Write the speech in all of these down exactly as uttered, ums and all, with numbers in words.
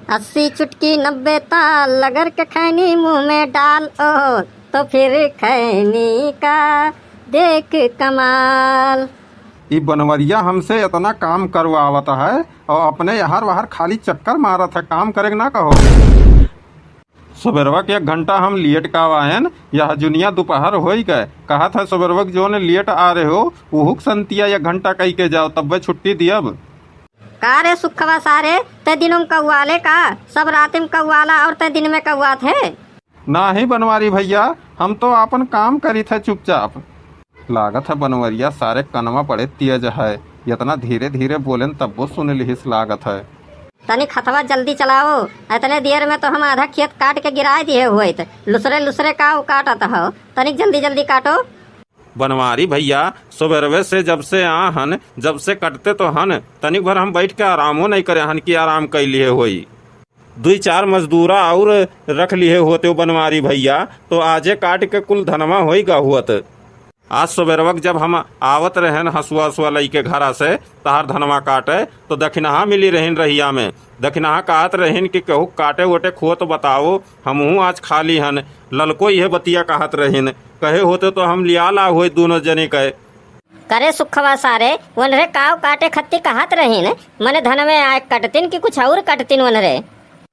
अस्सी चुटकी नब्बे ताल, अगर के खैनी मुँह में डाल, ओ, तो फिर खैनी का देख कमाल। ई बनवरिया हमसे इतना काम करवावत है और अपने यहर वहर खाली चक्कर मारत है, काम करे के ना कहो। सुबेरवा के एक घंटा हम लेट का आएन, यह जुनिया दोपहर होई गए। कहत है सुबेरवा के जोन लेट आ रहे हो, उहुक संतिया एक घंटा कई के जाओ, तब्बे छुट्टी दियब। का रे सुखवा सारे, ते दिनों में कौआले का? सब रात में कौआला और ते दिन में कौआत है? नाही बनवारी भैया, हम तो आपन काम करित है चुपचाप। लागत है बनवरिया सारे कनवा बड़े तेज है, इतना धीरे धीरे बोलेन तब्बो सुन लिहिस लागत है। तनिक हथवा जल्दी चलाओ, इतने देर में तो हम आधा खेत काट के गिराए दिए हुए थे। लुसरे लुसरे का काटत हो, तनिक जल्दी जल्दी काटो। बनवारी भैया, सुबेरवे से जब से आ हन, जब से कटते तो हन, तनिक भर हम बैठ के आरामो नहीं करे हन कि आराम कैलिए होई। दुई चार मजदूरा और रख लिहे होते हो बनवारी भैया, तो आजे काट के कुल धनवा होई गा हुअत। आज सुबेरवक जब हम आवत रहेन हसुआ हसुआ लइके घरा से, तहार धनवा काटे, तो दखिनहा मिली रहिन रहिया में। दखिनहा कहत रहिन कि केहू काटे ओटे खुआ तो बताओ, हमहूँ आज खाली हन। ललको इहे बतिया कहत रहिन, कहे होते तो हम लिया ला हुए दोनों जने के। करे सुखवा सारे, वनरे काव काटे खत्ती कहत रहिन, मने धनवे आए कटतिन कि कुछ और कटतिन वनरे?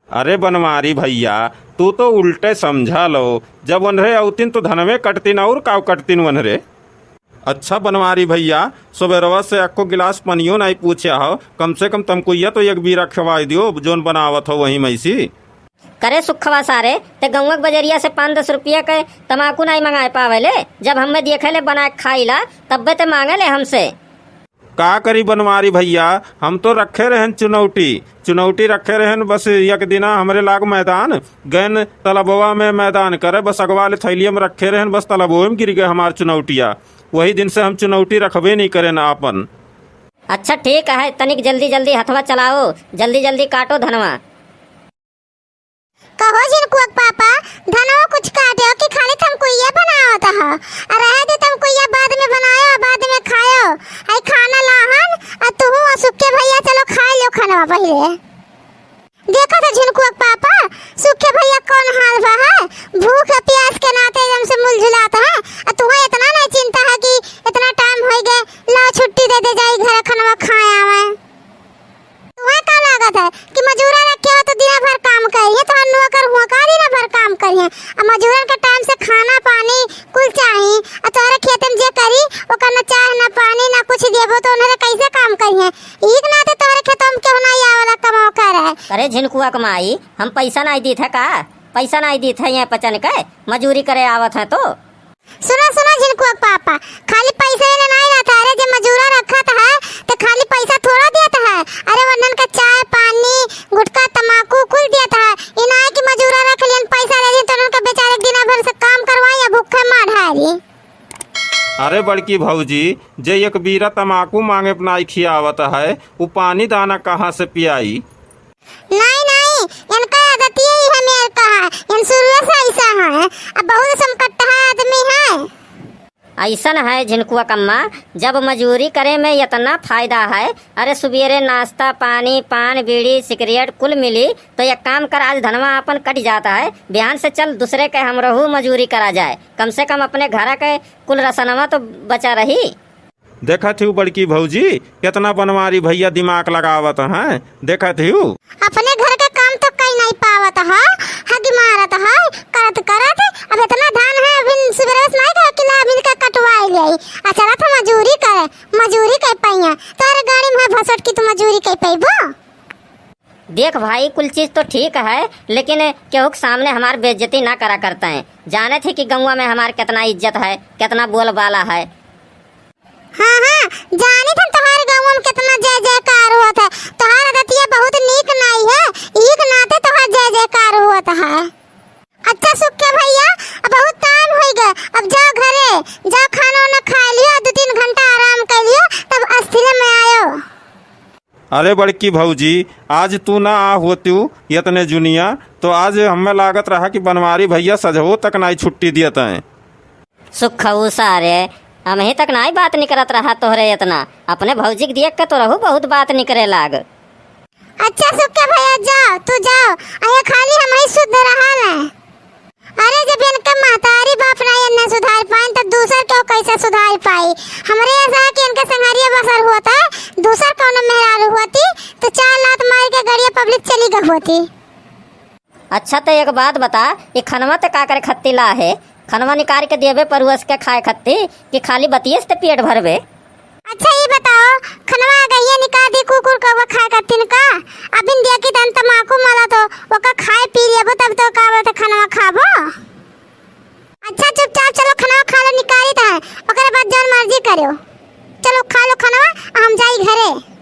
अरे बनवारी भैया, तू तो उल्टे समझा लो, जब वनरे अउतिन तो धनवे कटतिन और काव कटतिन वनरे? अच्छा बनवारी भैया, सुबेरवा से अक्को गिलास पनियो नाई पूछ्या हो, कम से कम तमकुइया तो एक बीरा खवाई दियो, जोन बनावत हो वही मैसी। करे सुखवा सारे, ते गौवा के बजरिया से पाँच दस रुपया के तमाकू नाई मंगाए पावे ले, जब हमें देखे ले बनाए खाई ला, तब्बे ते मांगे ले हमसे। का करी बनवारी भैया, हम तो रखे रहन चुनौटी, चुनौटी रखे रहन, बस एक दिना हमरे लाग मैदान, गैन तलबवा में मैदान करे, बस अगवा ले थैलिया में रखे रहन, बस तलबवे में गिर गए हमार चुनौटिया। वही दिन से हम चुनौटी रखबे नहीं करेन आपन। अच्छा ठीक है, तनिक जल्दी जल्दी हथवा चलाओ, जल्दी जल्दी काटो धनवा। कहो झिनकुआ के पापा, धनवा कुछ काट्यो कि खाली तमकुइया बनावत हो? आ रहे दे तमकुइया बाद में बनायो, बाद में खायो। आई खाना लाहन, आ तुहू आ सुक्के भैया चलो खाए लो खानवा पहिले। देखो तो झिनकुआ के पापा, सुक्के भैया कौन हाल बा है? भूख आ प्यास के नाते एकदम से मुलझुलात है। आ तुहें इतना नहीं चिंता है कि इतना टाइम होई गए, लाओ छुट्टी दे दे जाई घर खानवा खाए आवे। तुहैं का लागत है कि मजूरा रखे हो तो दिना भर काम करिहैं, तोहर नौकर हुआ का दिना भर काम करिहैं? अब मजूरन के टाइम से खाना पानी कुल चाही, आ तोहरे खेते में जे करी ओकर ना चाह ना पानी ना कुछ देबो तो उन्हरे कैसे काम करिहैं? ई के नाते तोहरे खेतों में केहू ना आवेला कमाओ करे। अरे झिनकुआ के माई, हम पैसा नाई दीत है का? पैसा नाई दीत है ये पचन के, मजूरी करे आवत है तो। सुनो, सुनो झिनकुआ के पापा, खाली पैसा ही ना नाई रहत है, अरे जे मजूरा रखत है, तो खाली पैसा थोड़ा देत है, अरे वन्हन का चाय, पानी, गुटखा, तमाकू कुल देत है। ई नाई कि मजूरा रख लिहन, पैसा दे दिन तो उन्हन का बेचारे के दिना भर से काम करवाई या भूखे मार ढारी। अरे बड़की भौजी, जे एक बीरा तमाकू मांगे पे नाई खियावत है, उ पानी दाना कहाँ से पियाई? नाई, नाई, इनका आदतिये इहे मेर का है, इन शुरुए से ऐसा है, अब बहुत समकट्ठा आदमी है। ऐसन है झिनकुआ कम्मा, जब मजूरी करे में इतना फायदा है, अरे सुबेरे नाश्ता पानी, पान, बीड़ी, सिगरेट कुल मिली, तो एक काम कर, आज धनवा अपन कट जाता है, बिहान से चल दूसरे के हमरहू मजूरी करा जाए, कम से कम अपने घर के कुल रसनवा तो बचा रही। देखत हिउ बड़की भौजी, केतना बनवारी भैया दिमाग लगावत हैं, देखत हिउ। अपने घर के काम तो कई नहीं पावत है, हगी मारत है, करत करत अब इतना धान है, अभी सुबह से नहीं कहे कि ला मिल के कटवाई ले, आ चलत है मजूरी करे, मजूरी कर पाइया, तोरे गाड़ी में भसट की तू मजूरी कर पाइबो। देख भाई, कुल चीज तो ठीक है, लेकिन केहू के सामने हमार बेइज्जती ना करा करते हैं। जाने थे कि गौवा में हमार कितना इज्जत है, कितना बोलबाला है। हाँ, हाँ, जानी थन तोहार गौवा में कितना जय जयकार होत है। तोहार आदतिया बहुत नीक नाई है, ई के नाते तोहार जय जयकार होत है। अच्छा सुक्के भैया, अब बहुत टाइम होई गए, अब जाओ घरे, जाओ खाना वाना खा लियो, दो तीन घंटा आराम कर लियो, तब अस्थिरे में आयो। अरे बड़की भौजी, आज तू ना आ होत्यू यतने जुनिया, तो आज हमें लागत रहा कि बनवारी भैया सजवो तक नाई छुट्टी दियत हैं। सुखऊ सारे, हमही तक नाई बात निकरत रहा तोहरे इतना, अपने भौजी के देख के तोरहू बहुत बात निकरे लाग। अच्छा सुक्के भैया, जाओ, तू जाओ, होती। अच्छा, त एक बात बता, ई खनवा त का करे खत्ती ला है? खनवा निकाल के देबे परुस के खाए खत्ती, कि खाली बतिये से पेट भरबे? अच्छा, ई बताओ, खनवा गइया निकाल दी, कुकुर कौवा खाए खत्ती न का? अबिन दिया कि तन तमाकू मला तो ओका खाए पी लेबो, तब तो का बोलते खनवा खाबो? अच्छा, चुपचाप चलो, खनवा खा लो, निकाली त है, ओकरे बाद जौन मर्जी करो। चलो, खा लो खनवा, हम जाई घरे।